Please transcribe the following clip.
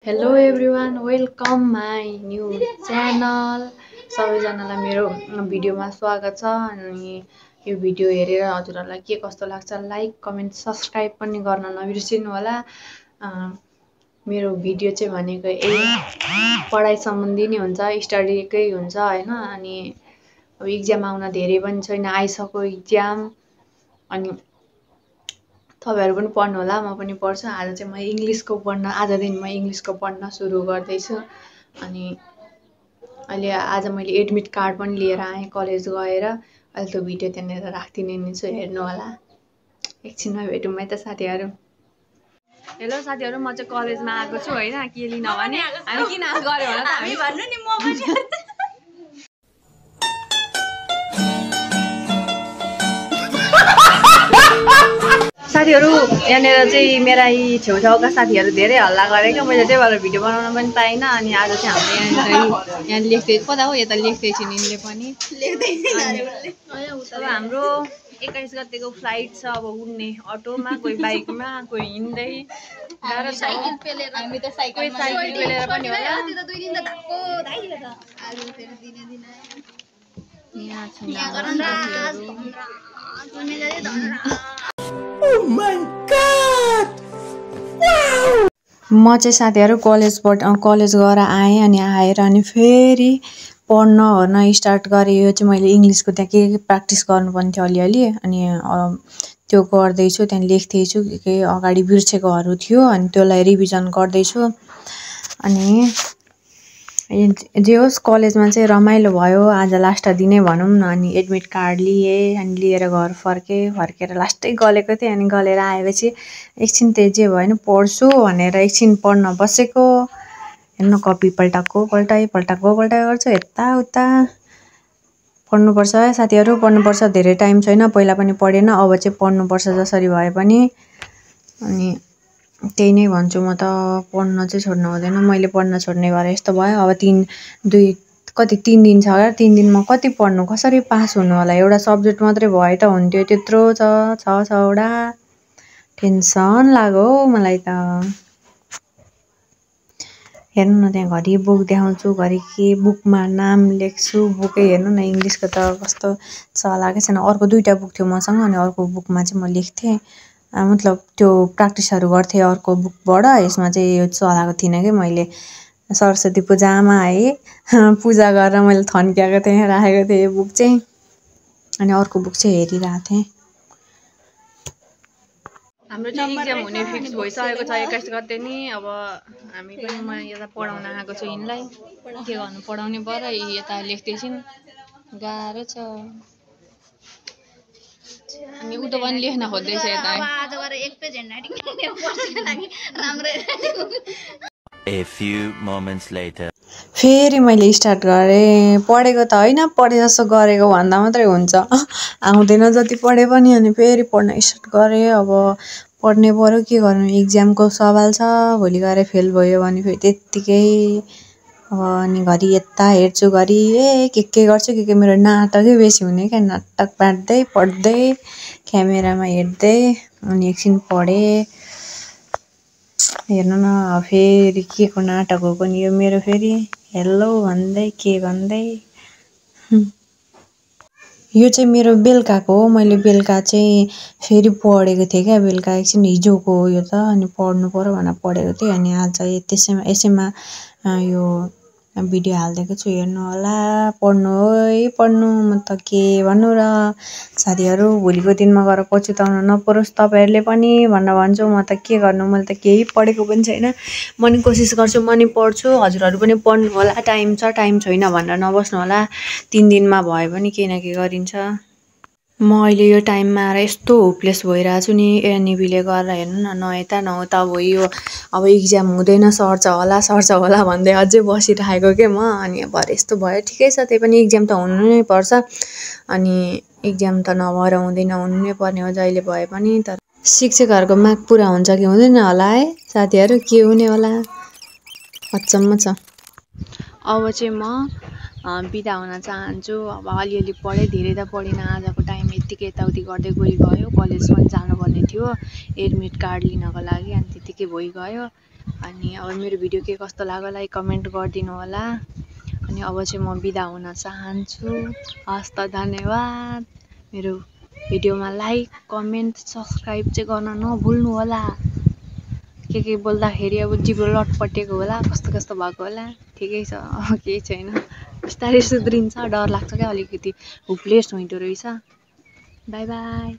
Hello everyone, welcome my new channel. सबैजनालाई मेरो भिडियोमा स्वागत छ। अनि यो भिडियो हेरेर हजुरहरूलाई के कस्तो लाग्छ लाइक कमेन्ट सब्सक्राइब पनि गर्न नबिर्सिनु होला। मेरो भिडियो चाहिँ भनेको पढाइ सम्बन्धी नै हुन्छ, स्टडीकै हुन्छ हैन। अनि अब इक्जाम आउन धेरै पनि छैन, आइसक्यो इक्जाम। अनि तपाईहरु पनि पढ्नु होला, म पनि पढ्छु। आज चाहिँ म आजदेखि म इङ्ग्लिसको पढ्न सुरु गर्दैछु। अनि आज मैले एडमिट कार्ड पनि लिएर आएँ कलेज गएर। अहिले त्यो भिडियो त्यहाँनिर राखिदिने नै छु, हेर्नु होला। एकछिनमा भेटौँ है त साथीहरु। हेलो साथीहरु, म चाहिँ कलेजमा आएको छु हैन, के लिन भने हामी किन गऱ्यो होला त हामी भन्नु नि। म पनि साथीहरु, यहाँनिर चाहिँ मेरा यी छेउछाउका साथीहरु धेरै हल्ला गरेको, मैले त्यही भएर भिडियो बनाउन पनि पाइनँ। अनि आज चाहिँ हाम्रो यहाँ लेख्दै कता हो, यता लेख्दैछ नि यिनले पनि अब हाम्रो 21 गतेको फ्लाइट छ। अब उड्ने अटोमा, कोही बाइकमा, कोही हिँड्दै। गाह्रो छ, हामी त साइकल पेलेर पनि होला। यहाँ छ Oh my God! Wow! म चाहिँ साथीहरु कलेज गएर आएँ। अनि आएर अनि फेरि पढ्न स्टार्ट गरेँ। यो चाहिँ मैले इङ्ग्लिसको त्यहाँ के प्र्याक्टिस गर्नुपर्ने थियो अलिअलि। अनि त्यो गर्दैछु, त्यहाँ लेख्दैछु के अगाडि बिर्सेकोहरू थियो। अनि त्यसलाई रिभिजन गर्दैछु। अनि जे होस्, कलेजमा चाहिँ रमाइलो भयो। आज लास्ट दिनै भनौँ न। अनि एडमिट कार्ड लिएँ, अनि लिएर घर फर्केर लास्टै गलेको थिएँ। अनि गलेर आएपछि एकछिन त्यही जे भयो नि पढ्छु भनेर एकछिन पढ्न बसेको। हेर्नु, कपी पल्टाएको गर्छु, यताउता। पढ्नुपर्छ है साथीहरु, पढ्नुपर्छ। धेरै टाइम छैन, पहिला पनि पढेन, अब चाहिँ पढ्नुपर्छ जसरी भए पनि। अनि त्यही नै भन्छु, म त पढ्न चाहिँ छोड्नु हुँदैन। मैले पढ्न छोड्ने भएर यस्तो भयो। अब 3 दिन छ क्या। 3 दिनमा कति पढ्नु, कसरी पास हुनु होला। एउटा सब्जेक्ट मात्रै भए त हुन्थ्यो, त्यत्रो छ 6वटा। टेन्सन लाग्यो मलाई त। हेर्नु न, त्यहाँ घरि बुक देखाउँछु, घरि के बुकमा नाम लेख्छु। बुकै हेर्नु न, इङ्ग्लिसको त कस्तो चलाकै छैन। अर्को 2टा बुक थियो मसँग, अनि अर्को बुकमा चाहिँ म लेख्थेँ, मतलब त्यो प्र्याक्टिसहरू गर्थेँ अर्को बुकबाट। यसमा चाहिँ यो चलाएको थिइनँ कि मैले। सरस्वती पूजामा है पूजा गरेर मैले थन्क्याएको थिएँ, राखेको थिएँ यो बुक चाहिँ। अनि अर्को बुक चाहिँ हेरिरहेको थिएँ। हाम्रो चाहिँ इक्जाम हुने फिक्स भइसकेको छ 21 गते नि। अब हामी पनि म यता पढाउन आएको छु यिनलाई। के गर्नु, पढाउनै पर्यो। यता लेख्दैछिन्, गाह्रो छ। अनि उ त पनि लेख्न खोज्दैछ यता। आज गएर एक पेज ह्यान्डराइटिङ पढ्नको लागि राम्रो। A few moments later. फेरि मैले स्टार्ट गरेँ। पढेको त होइन, पढे जस्तो गरेको भन्दा मात्रै हुन्छ, आउँदैन जति पढे पनि। अनि फेरि पढ्न स्टार्ट गरेँ। अब पढ्नै पर्यो, के गर्नु, इक्जामको सवाल छ। भोलि गएर फेल भयो भने फेरि त्यत्तिकै। अनि घरि यता हेर्छु, घरि के गर्छु, के मेरो नाटकै बेसी हुने क्या। नाटक बाँड्दै पढ्दै क्यामेरामा हेर्दै। अनि एकछिन पढेँ। हेर्नु न, फेरि के को नाटक हो पनि यो मेरो। फेरि हेलो भन्दै के भन्दै। यो चाहिँ मेरो बेलुकाको हो। मैले बेलुका चाहिँ फेरि पढेको थिएँ क्या। बेलुका एकछिन हिजोको हो यो त। अनि पढ्नु पर्यो भनेर पढेको थिएँ। अनि आज यसैमा यो भिडियो हालिदिएको छु, हेर्नु होला। पढ्नु है पढ्नु, म त के भन्नु र साथीहरु। भोलिको दिनमा गएर पछुताउन नपरोस् तपाईहरुले पनि भनेर भन्छु। म त के गर्नु, मैले त केही पढेको पनि छैन। म नि कोसिस गर्छु, म नि पढ्छु। हजुरहरु पनि पढ्नु होला। टाइम छ, टाइम छैन भनेर नबस्नु होला। 3 दिनमा भए पनि केही न केही गरिन्छ। म अहिले यो टाइममा आएर यस्तो होपलेस भइरहेको छु नि। एनइबीले गरेर हेर्नु न, नयता नहुँता भयो। अब इक्जाम हुँदैन, सर्छ होला भन्दै अझै बसिरहेको के म। अनि भरे यस्तो भयो, ठिकै छ। त्यही पनि इक्जाम त हुनु नै पर्छ। अनि इक्जाम त नभएर हुँदैन, हुनु नै पर्ने हो जहिले भए पनि। तर शिक्षकहरुको माग पुरा हुन्छ कि हुँदैन होला है साथीहरु, के हुने होला, अचम्म छ। अब चाहिँ म बिदा हुन चाहन्छु। अब अलिअलि पढेँ, धेरै त पढिनँ। आजको टाइम यत्तिकै यताउति गर्दै गयो। कलेज पनि जानुपर्ने थियो एडमिट कार्ड लिनको लागि। अनि त्यतिकै भइगयो। अनि अब मेरो भिडियो के कस्तो लाग्यो लाइक कमेन्ट गरिदिनु होला। अनि अब चाहिँ म बिदा हुन चाहन्छु। हस् त धन्यवाद। मेरो भिडियोमा लाइक कमेन्ट सब्सक्राइब चाहिँ गर्न नभुल्नु होला। के बोल्दाखेरि अब जिब्रो लटपटेको होला, कस्तो कस्तो भएको होला। ठिकै छ, अब केही छैन, बिस्तारै सुध्रिन्छ। डर लाग्छ क्या अलिकति, हुप्लेस हुँदो रहेछ। By by.